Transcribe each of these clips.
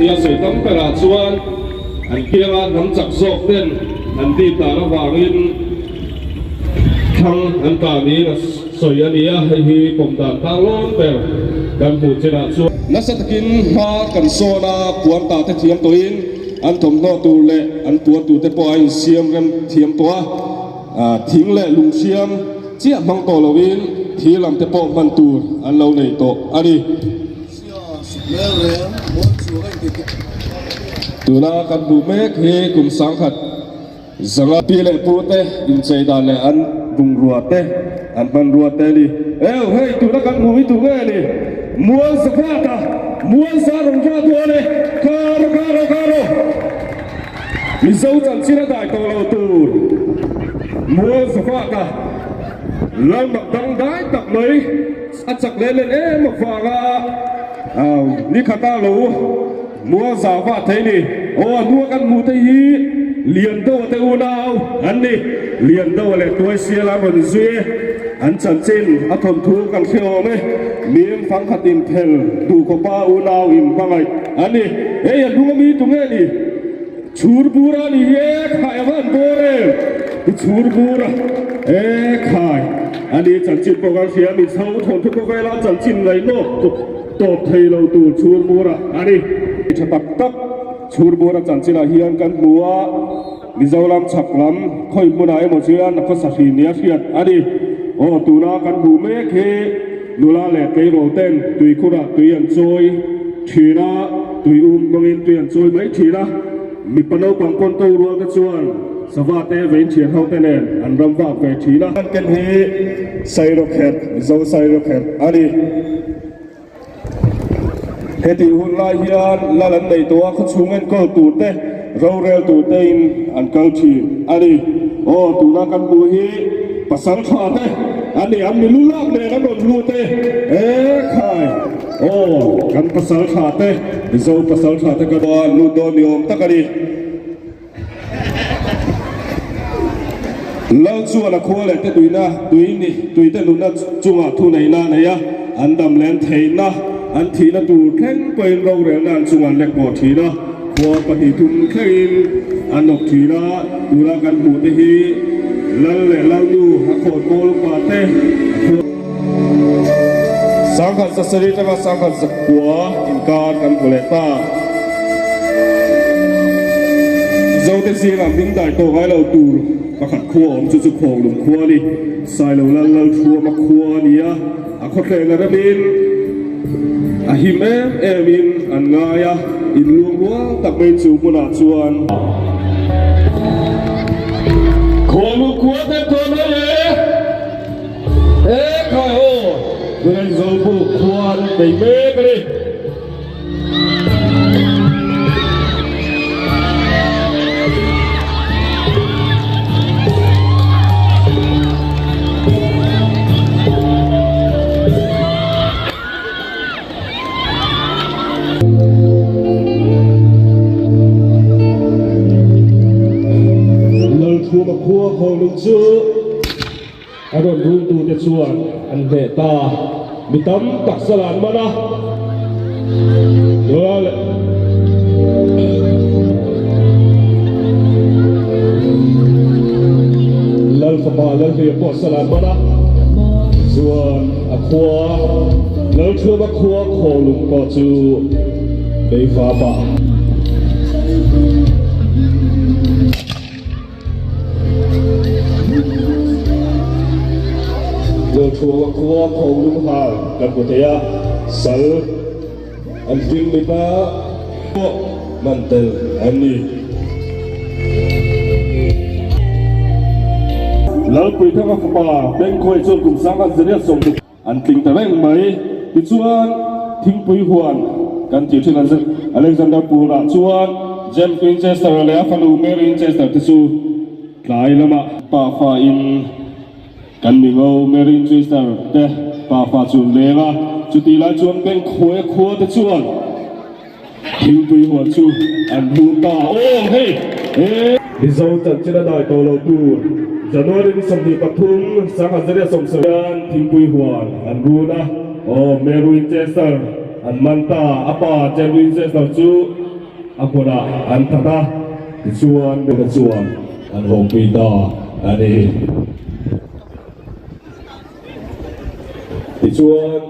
nia sawi tam berah chuan an kianga hnam chak zawk ten an dip dan avangin thlang an tah niin a sawi a ni a, hei hi pawm dan tlanglawn ber kan hmuh chinah chuan. Nasa takin hma kan sawn a, puan tah te thiam tawhin an thawmhnaw tur leh an puan tur te pawh a insiam rem thiam tawh a, thing leh lung hriam chiah hmang tawh loin thir lam te pawh hman tur an lo nei tawh a ni. Tuna kan hmuh mek hi kum sangkhat zanga pi leh pu te inchei dan leh an bungrua te an hmanrua te a ni. Eo hei tuna kan hmuh hi tu nge a ni? Mual Zavata, Mual za rawn va dawn e, Karo karo karo! Mizo chanchin a dai tawh lo tur Mual Zavata lalmak dangdai tak mai. A chak leh len em avanga ni khata lo mual zah vah thei ni. Aw a hnua kan hmuh te hi Liandoa te unau an ni. Liandoa leh Tuaisiala an rawn inzui e. An chanchin a thawnthu kan hre awm e. Mim fangkhat inphel duhkhawpa unau inhmangaih an ni. Hei a hnung ami tu nge ni? Chhur bur a ni hi e khai a van bawr em i chhur bur a e khai a ni chanchin pawh kan hria mi chho thawnthu khawvela chanchin ngaihnawk tuk tawp thei lo tur chhur bur a a ni. Tha tak tak chhur bur a chanchin ah hian kan hmu a Mizoram chhak lam khawi hmunah emaw chuan a khawsa hrin nia hriat a ni. Aw tuna kan hmuh mek hi nula leh tleirawl ten tuikhurah tui an chawi thin a, tui um hmangin tui an chawi mai thin a, mipa naupang pawn to rual te chuan sava te vein thian ho te nen an ram vak ve thin a. Kan ken hi Sairawkherh, Mizo Sairawkherh a ni. Hetih hun lai hian lal an nei tawh a, khawchhung enkawl tur te, rorel tur tein an kal thin a ni. Aw, tuna kan hmuh hi pasal tha te an ni, an milu lak nen an rawn lut e. E khai, aw, kan pasal tha te, Mizo pasal tha te kan an lut dawn ni awm tak a ni. Lal chuan a khua leh te tuina tui ni tui te nunna chungah thu neihna a nei a, an dam len theihna, an thihna tur thleng pawhin rorelna an chungah an lek pawh thin a, khua 2 3 thlengin an awk thin a, tuna kan hmuh te hi Lal leh Lalnu a khawn pawl upa te a khua. 1700 atanga 1900 inkar kan hmu leh ta. Mizote zingah min dai tawh ngai lo tur pakhat khua awm chu chu Khawnglung khua a ni. Sailo Lal Lalthuama khua a ni a, a khawthleng a remin a him em emin an ngai a, inluang rual tak mai chu hmunah chuan. Khawnglung khua kan tawh mai e! He khai aw! Tunaizawl puk khua an nei mek a ni. Lalthuma khua khawnglung chu A rawn rultute chuan an hneh ta. Mi tam tak sal an man a. Lal fapa Lalhliah pawh sal an man a. Chuan a khua Lalthuama khua Khawlung pawh chu Beiva pah. Lawlthuanga khua Khawnglung hal kan hmu thei a, sal an hring mipa pawh man tel an ni. Lalpuithanga fapa Bengkhuai chuan kum 1960 an tling ta reng mai. Tichuan, thingpui huan kan tih thin Alexander Purah chuan James Winchester leh a fanu Mary Winchester te chu tlai lamah pafa in kan mi ngo Mary Winchester te pafa chu an leng a. Chutih lai chuan Bengkhuaia khua te chuan thingpui huan chu an hmu ta. Aw hei! He! Mizo chanchin a dai tawh lo tur January ni 23, 1970 hian thingpui huan an run a. Aw, Mary Winchester an man ta. A pa James Winchester chu. a hmunah an that a, tichuan Bena chuan an hawpui ta a ni. Tichuan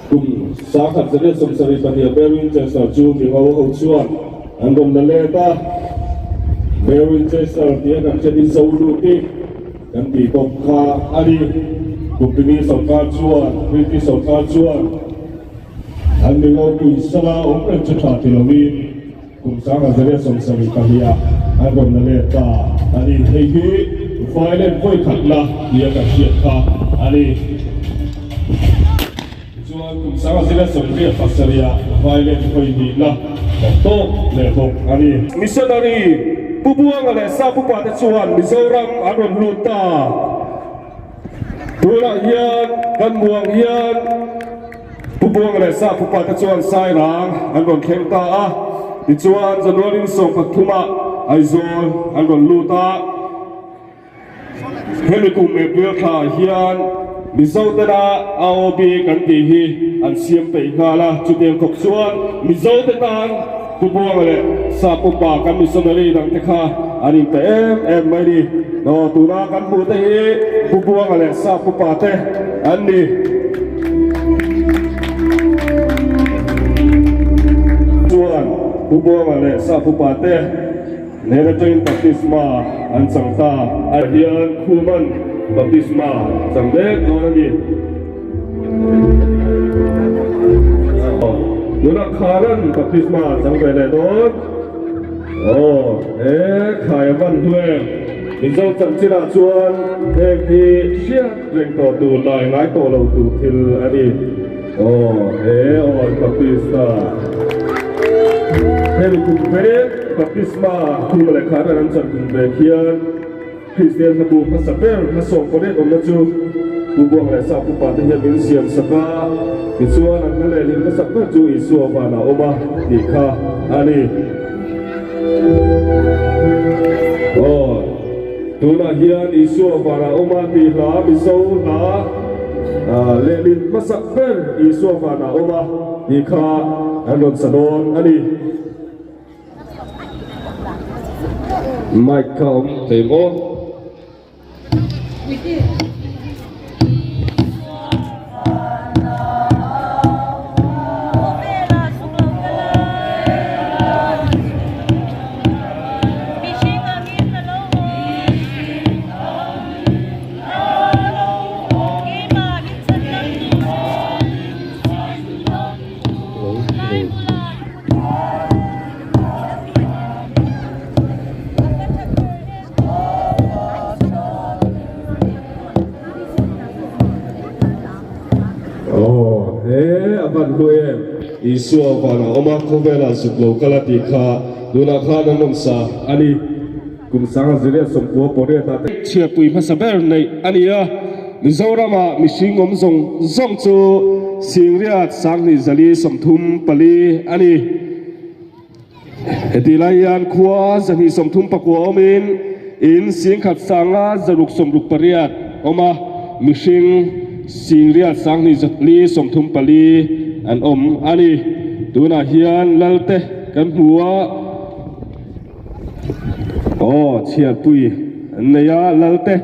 kum 1972 Bear Winchester chu mi ho ho chuan an rawn la let a, Bear Winchester tia kan hriat hi Zoluti kan tih bawk kha a ni. Kumpini sawrkar chuan, British sawrkar chuan an mi ropui sala awm reng chu tha ti loin kum 1972 ah an rawn la let ta a ni. Hei hi violent vawikhat la tia kan hriat kha a ni. Tichuan kum 1987 ah violent vawi hnih la kan tawk leh bawk a ni. Missionary Pu Buanga leh Sa Pupa te chuan Mizoram an rawn lut ta. Tunah hian kan muang hian Pu Buanga leh Sa Pupa te chuan Sairang an rawn thleng ta a, tichuan January ni 13 ah Aizawl an rawn lut a. Hemi kum April thla ah hian Mizo tena AOB kan tih hi an siam peih nghal a, chutiang khawp chuan Mizo te tan Pu Buanga leh Sap upa kan missionary dang te kha an inpe em em mai ni. Aw tuna kan hmuh te hi Pu Buanga leh Sap upa te an ni. Chuan Pu Buanga leh Sap upa te Hnen atangin baptisma an chang ta. Ah hian Khuman baptisma chang mek dawn a ni. Tunah Kharan baptisma chang ve leh dawn. Aw, he khai a van hnu em? Mizo chanchinah chuan heng hi hriat reng tawh tur lai ngai tawh lo tur thil a ni. Aw, he aw an baptista. Hemi kum vek baptisma khuma leh khan an chan kum vek hian Kristian hlabu hmasa ber hmasawm pawh awmna chu Pu Buang leh Sap upa te hian min siam sak a, tichuan an hla leh hlim hmasak ber chu Isua vanah awm a tih kha a ni. Aw, tunah hian Isua vanah awm a tih hla Mizo hla lehlin hmasak ber Isua vanah awm a tih kha an rawn sa dawn a ni. Mic kha awm thei maw? Aw he a van hlu em Isua vanah awm a khawvelah zuk lo kal a tih kha tunah khan an rawn sa a ni kum sanga ziriat sawmkua pawriat ah te chhiatpui hmasa ber neih a ni a Mizoramah mihring awm zawng zawng chu Singriat sanghnih zali 34 a ni. Heti lai hian khua 239 awmin in singkhat sanga 668 awm a, mihring singriat sanghnih zatli 34 an awm a ni. Tunah hian Lalte kan hmu a, aw chhiarpui an nei a, Lalte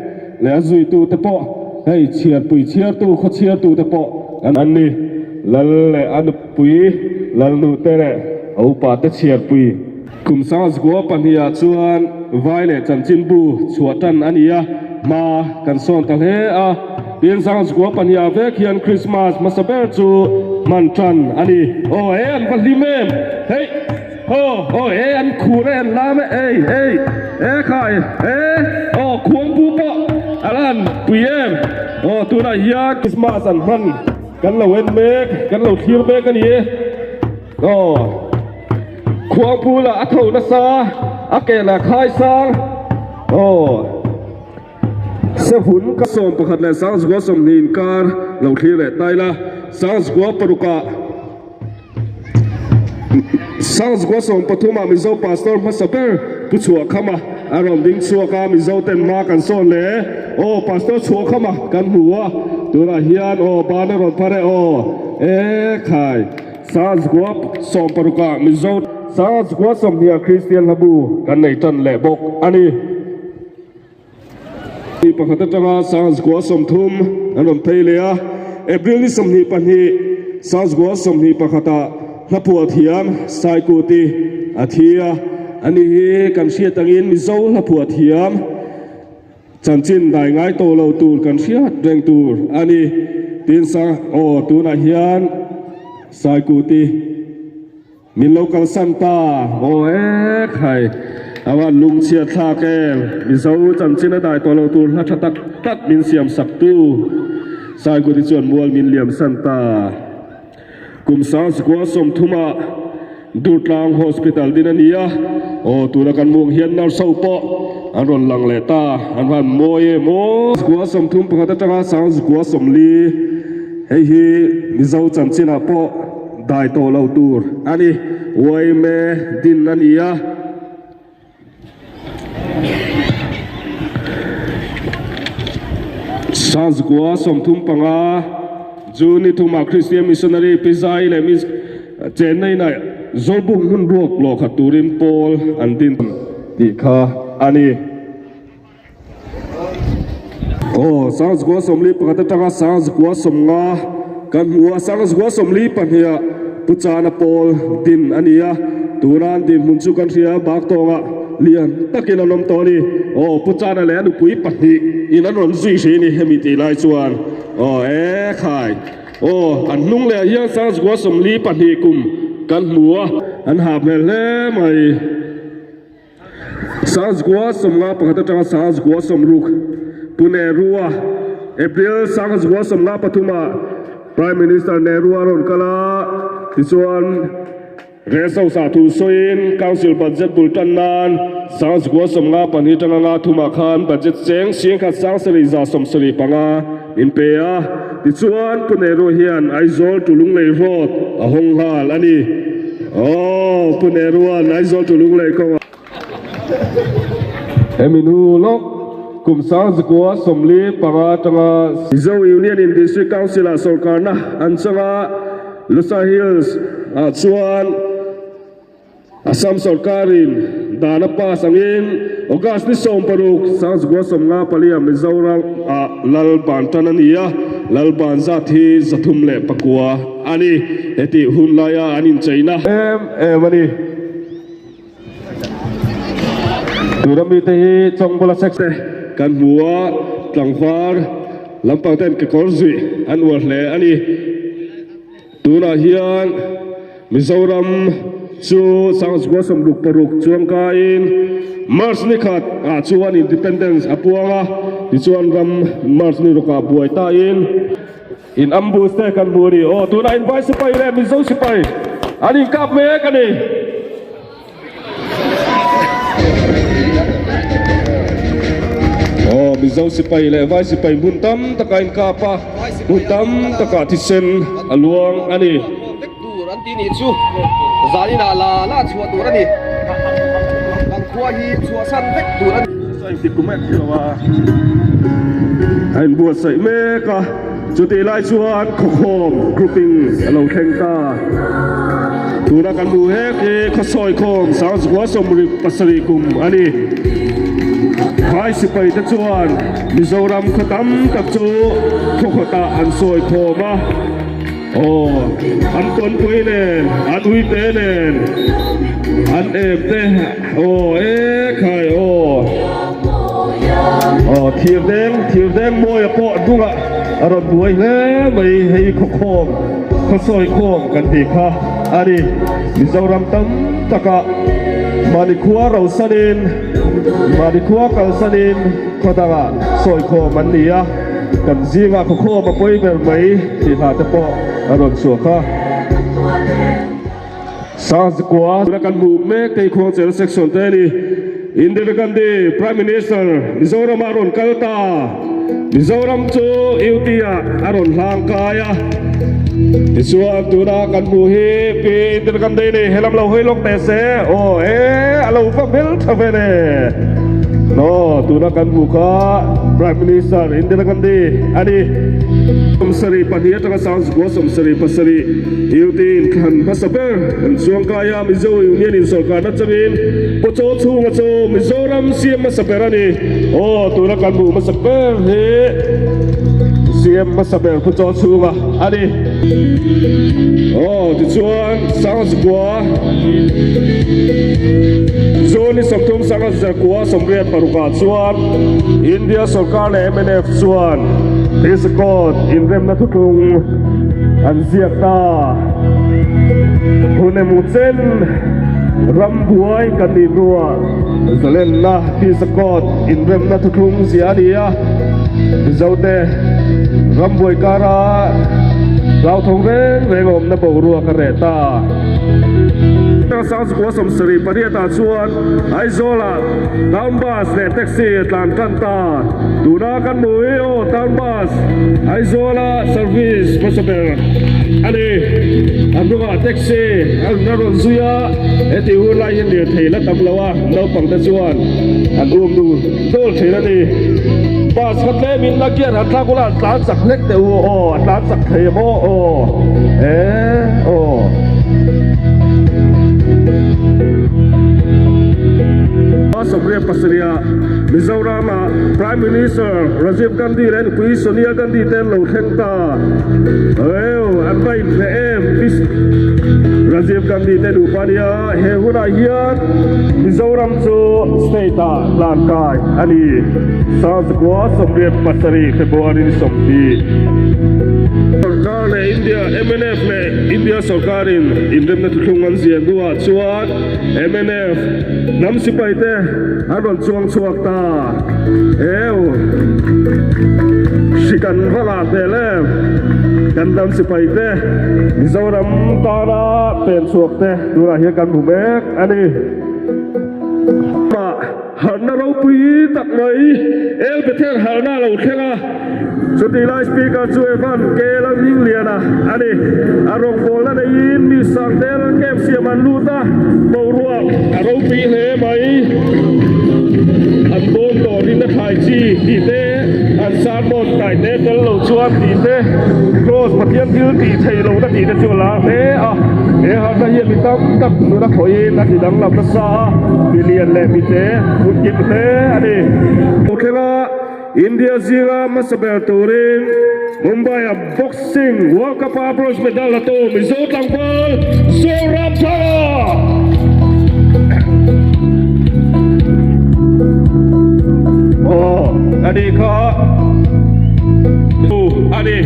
leh a zuitute pawh hei chhiarpui chhiartu khaw chhiartute pawh an ni. Lal leh a nupui Lalnute leh a upa te chhiarpui. Kum sangzgua pahnihah chuan vai leh chanchinbu chhuah tan a ni a, hma kan sawn ta hle a. Tin, sangzgua pahnihah vek hian Krismas hmasa ber chu hman tan a ni. Aw he an va hlim em! Hei! Aw aw he an khur e an lam e ei ei e khai e aw khuangpu pawh a la han pui em! Aw tunah hian Krismas an hman. Kan lo en mek, kan lo thlir mek a ni e. Aw, khuangpu lah a tho nasa, a ke lah khai sang. Aw, sehun ka 11 leh 20 inkar lo thlir leh ta ila, 26 ah. 1913 ah Mizo Pastor hmasa ber Pu Chhuahkhama a rawn ding chhuak a, Mizo ten hma kan sawn le. Aw Pastor Chhuahkhama kan hmu a, tunah hian aw ban a rawn phar e aw e khai. Sangzakua sawmparukah Mizo Sangzakua sawmhniha Kristian hlabu kan nei tan leh bawk a ni. Ni pakhat atanga Sangzakua 30 an rawn phei leh a, April ni 22 Sangzakua 21ah hlaphuah thiam Saikuti a thi a, ani hi kan hriat angin Mizo hlaphuah thiam Chanchin dai ngai tawh lo tur kan hriat reng tur a ni. Tin sa aw tunah hian Saikuti min lo kalsan ta aw ek hai a van lungchhiat thlak em. Mizo chanchin a dai tawh lo tur hla tha tak tak min siam sak tu Saikuti chuan mual min liam san ta. Kum 1930 ah Durtlang Hospital din a ni a, aw tuna kan mung hian nurse ho pawh an rawn lang leh ta, an han mawi em aw. 31 atanga 94 hei hi Mizo chanchinah pawh dai tawh lo tur a ni, yma din a ni a. 1935 June ni thumah Christian Missionary Pi Zai leh Miss Chenna inah Zawlbuk hmun ruak lawh khat turin pawl an din tih kha a ni. Aw, 1941 atanga 1950 kan hmu a, 1942 ah Pu Chana pawl din a ni a, tuna an dinhmun chu kan hria a, bak tawngah lian takin an awm tawh a ni. Aw, Pu Chana leh a nupui pahnih in an rawn zui hrih a ni hemi tih lai chuan. Aw, e khai. Aw, an hnung leh ah hian 1942 kum kan hmu a, an hah hmel hle mai. 1951 atanga 1960 Pu Nehru-a April 1953 ah Prime Minister Nehru a rawn kal a, tichuan Resosa thu sawiin Council budget bul tan nan 1954 atanga nga thumah khan budget cheng singkhat 7175 min pe a, tichuan Pu Nehru hian Aizawl to Lunglei Road a hawng nghal a ni. Aw, Pu Nehru-a'n Aizawl to Lunglei kawngah. Hemi hnu lawk kum 1945 atanga. Mizo Union in District Council-ah sawrkarna an chang a, Lusa Hills-ah chuan Assam sawrkarin dan a pass angin August ni 16, 1954-ah Mizoram-ah Lal ban tan a ni a, Lal ban zat hi 309 a ni. Hetih hun laia an incheina. Em em a ni. Tuna mite hi Chawngbawla sex te kan hmu a, tlangval lampang ten kekawr zuih an uar hle a ni. Tunah hian Mizoram chu 1966 chuang kaiin March ni khat ah chuan Independence a puang a, tichuan ram March ni rukah buai tain in ambush te kan hmu a ni. Aw tunah in vai sipai leh Mizo sipai an inkap mek a ni. Aw Mizo sipai leh vai sipai hmun tam takah inkap a, hmun tam takah thisen a luang a ni. Vek tur an ti nih chu zaninah la la chhuah tur a ni. Kan khua hi chhuahsan vek tur a ni. A inbuatsaih mek a. Chutih lai chuan khawkhawm grouping a lo thleng ta. Tuna kan hmuh hek hi khawsawikhawm 1977 kum a ni. Phai sipai te chuan Mizoram khaw tam tak chu khawkhawtah an sawikhawm a. Aw, an tawnpui nen, an uite nen, an em te, aw e khai aw. Aw, thirdeng, thirdeng mawia pawh hnungah a rawn buai hle mai hei khawkhawm, khawsawikhawm kan tih kha a ni. Mizoram tam takah mahni khua rosanin, mahni khua kalsanin khaw dangah sawikhawm an ni a. Kan zingah khawkhawm a pawi ber mai tih hla te pawh a rawn chhuak a. Sazikua tuna kan hmuh mek te hi Khuangchel section te a ni. Indira Gandhi Prime Minister Mizoram ah a rawn kal ta. Mizoram chu UT ah a rawn hlang kai a. Tichuan tuna kan hmuh hi Pi Indira Gandhi ni helam lo hawi lawk teh se. Aw e a lo va hmel tha ve le. Aw, tuna kan hmuh kha Prime Minister Indira Gandhi a ni. 72 atanga 1977 UT inthlan hmasa ber an chuangkai a, Mizo Union in sawrkarna changin Pawchaw chhunga chu Mizoram CM hmasa ber a ni. Aw, tuna kan hmuh hmasa ber hi CM hmasa ber Pawchaw chhunga a ni. Aw, tichuan 19. June 30 1986 ah chuan India sorkar leh mnf chuan Peace Accord inremna thuthlung an ziak ta. Hun emaw chen ram buai kan nih hnuah zalenna Peace Accord inremna thuthlung ziah a ni a, Mizote ram buai kara hlauthawng reng reng awmna boruak a reh ta. 1978 ah chuan Aizawlah Town Bus leh Taxi a tlan tan ta. Tuna kan hmuh hi aw Town Bus Aizawla service hmasa ber a ni. A hnungah Taxi a rawn zui a, heti hun lai hian lirthei la tam lo a, naupangte chuan an um nu dawl thin a ni. Bus kha tlemin la gear han thlak ula an tlan chak hlek teh u aw, a tlan chak thei em aw aw e aw. 27 ah Mizoram ah Prime Minister Rajiv Gandhi leh nupui Sonia Gandhi te an lo thleng ta. Eo an va inhmeh em Rajiv Gandhi te nupa nia he hunah hian Mizoram chu state ah hlan kai a ni. 1987 February ni 20. Sorkar leh India mnf leh India sorkarin inremna thuthlung an ziah hnuah chuan mnf hnam sipai te an rawn chuang chhuak ta. Eu hri kan va lah hmel em kan hnam sipai te Mizoram tana pen chhuak te tunah hian kan hmu mek a ni. Harhna ropui tak mai El Bethel harhna a lo thleng a, chutih lai Speaker chu Evan K. Lalhmingliana a ni. A rawngbawlna neiin mi sangtel camp siam an lut a, boruak a ropui hle mai. An dawn tawh rinna thlai chi tih te, an sermon taite tel lo chuan tih te, Kraws Pathian thil tih theih lohna tih te chu a lar hle a. He harhna hian mi tam tak nuna khawhin a ti danglam nasa a. Milian leh mite hmun kim hle a ni. Thlenga India zinga hmasa ber turin Mumbai-a Boxing World Cup-a bronze medal la tu Mizo tlangval Zoram Thanga! Aw, a ni kha a ni.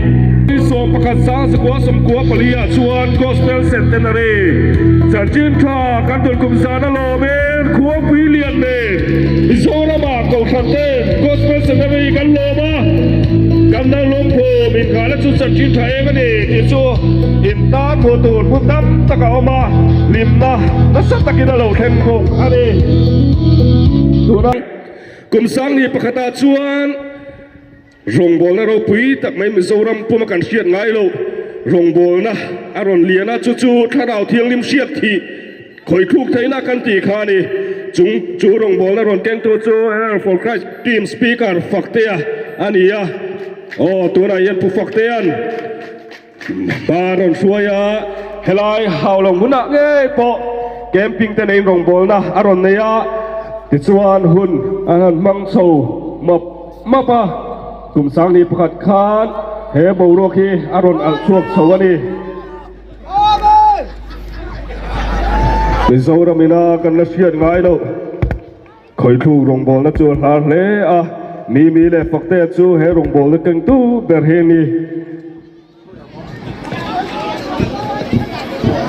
11 94 ah chuan Gospel Centenary chanchin tha kan tulkum zan a lawmin Khuangpui lian nen Mizoramah Kohhran ten Gospel Centenary kan lawm a, kan dang lungphum inngahna chu chanchin tha eng a ni tih chu intan hmuh tur hmun tam tak a awm a, hlimna nasa takin a lo thleng bawk a ni. Tuna kum sangni pakhatah chuan. Rawngbawlna ropui tak mai Mizoram puma kan hriat ngai loh rawngbawlna a rawn lian a, chu chu Thlarau Thianghlim hriat thih khawithluk theihna kan tih kha a ni. Chung chu rawngbawlna rawn kengtu chu Herald for Christ Team Speaker Faktea a ni a. Aw, tunah hian Pu Faktea'n Pa rawn hruai a, helai Haulawng hmunah ngei pawh camping te neiin rawngbawlna a rawn nei a, tichuan hun an han hmang chho map map a, kum sangni pakhat khan he boruak hi a rawn alh chhuak chho a ni. Mizoram ina kan la hriat ngai loh. Khawithluk rawngbawlna chu a hlar hle a, Mimi leh Faktea chu he rawngbawlna kengtu ber hi a ni.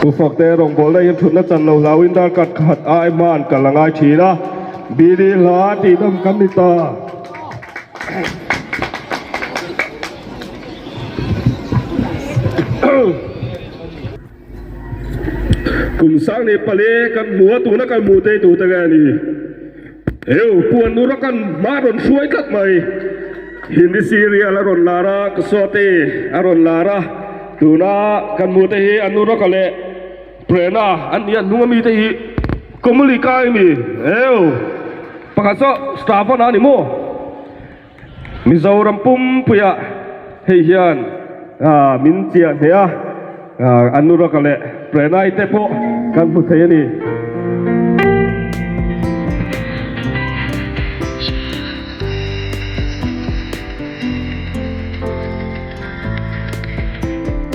Pu Faktea rawngbawlna hian thutna chan lo hlauhin darkar khat ai hma an kal a ngai thin a, Bili hla tihdam kan ni ta. Kum sang leh pale kan hmu a, tuna kan hmuh te tute nge a ni? Eu, puan ura kan hma rawn hruai tlat mai. Hindi serial a rawn lar a, Kasawti a rawn lar a, tuna kan hmuh te hi Anuraka leh Prerna an ni a, hnunga mite hi Komali Kai a ni. Eu. Pakhat saw Shravan a ni maw? Mizoram pumpuiah hei hian min chiah hneh a, Anurag leh Pranay te pawh kan hmu thei a ni.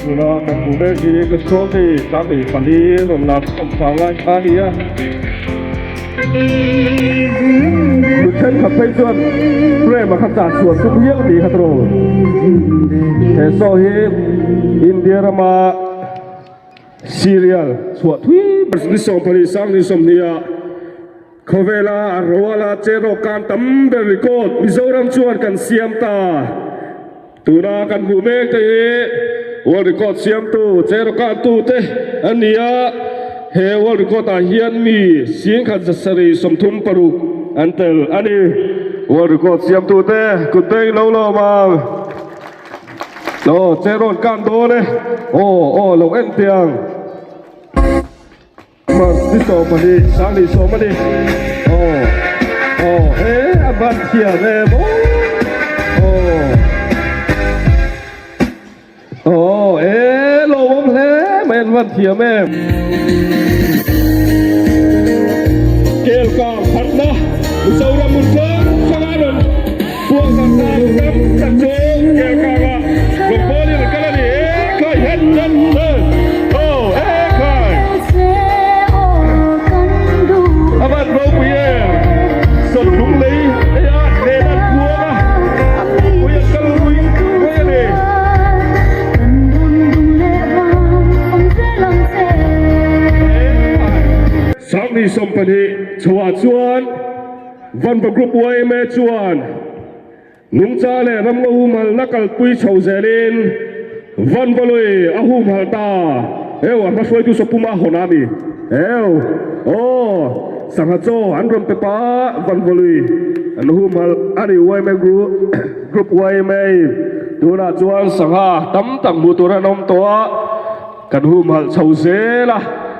Tuna kan hmuh mek hi ka sawn hei tlangei pali rawn lar chhawm vang lai kha a ni a. Nu thenkhat phei chuan Prem-a kha chah chhuah tum hial tih kha tawh. He saw hi India rama serial chhuah thui ber ni 12 sang ni 20 ah khawvela a ruala cherawk kan tam ber record Mizoram chuan kan siam ta. Tuna kan hmuh mek te hi World Record siamtu Cherokantu te an ni a, he World Record ah hian mi 1636 an tel a ni. World Record siamtu te kut beng lo lawm ang. Aw Cheron kan dawn e, aw aw lo en teh ang. March ni 12 sang ni 10 a ni. Aw aw he a ban thiam em aw aw aw e lo awm hle mai an van thiam em. Kel kang phatna Mizoram hmun hrang hranga rawn puang tak tak tam tak chu kel kanga rawn bawlin an kal a ni. E khai het het het aw e khai a van ropui em sawthlung lei hei a hnen an puang a pui an kal rui rui a ni. 20 chhuah chuan Vanva Group yma chuan nungcha leh ramngaw humhalna kalpui chho zelin Vanva lui a humhalh ta. Heu, a hmahruaitu saw puma hawn a mi. Heu, aw, sangha chaw an rawn pe pa Vanva lui an humhalh a ni yma Group yma tunah chuan sangha tam tak hmuh tur an awm tawh a. Kan humhalh chho zel a,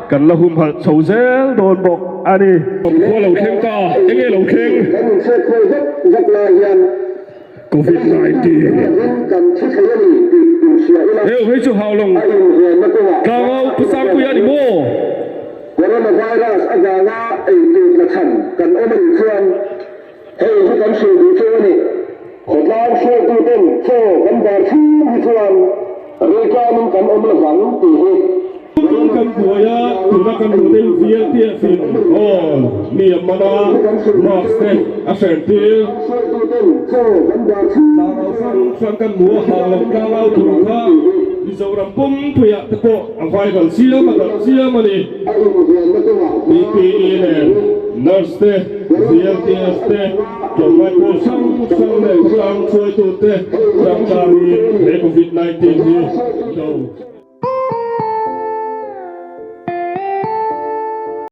kan la humhalh chho zel dawn bawk a ni. Khua lo thleng ta, enge lo thleng? Kan inchhek khawi vek vek lai hian Covid 19. Rin kan thi thei a ni tih inhria ila, Heu hei chu Haulawng a invenna kawngah tlangau Pu Sangpuia a ni maw? Coronavirus avanga eitur tlachham kan awm a nih chuan hei hi kan hrilh duh chu a ni. Khawtlang hruaituten chaw kan bar chhung hi chuan rilṭamin kan awm lovang tih hi. Kan buai a, tuna kan hmuh te VLTF in aw mi a man a, mask te a hren tir. Tlangau hrang hrang kan hmu a, Haulawng tlangau tur kha Mizoram pumpuiah te pawh a viral chiam a darh chiam a ni. PPE nen nurse te, VLTF te, Tlawmngai pawl hrang hrang leh khawtlang hruaitute changtlangin he Covid 19 hi do.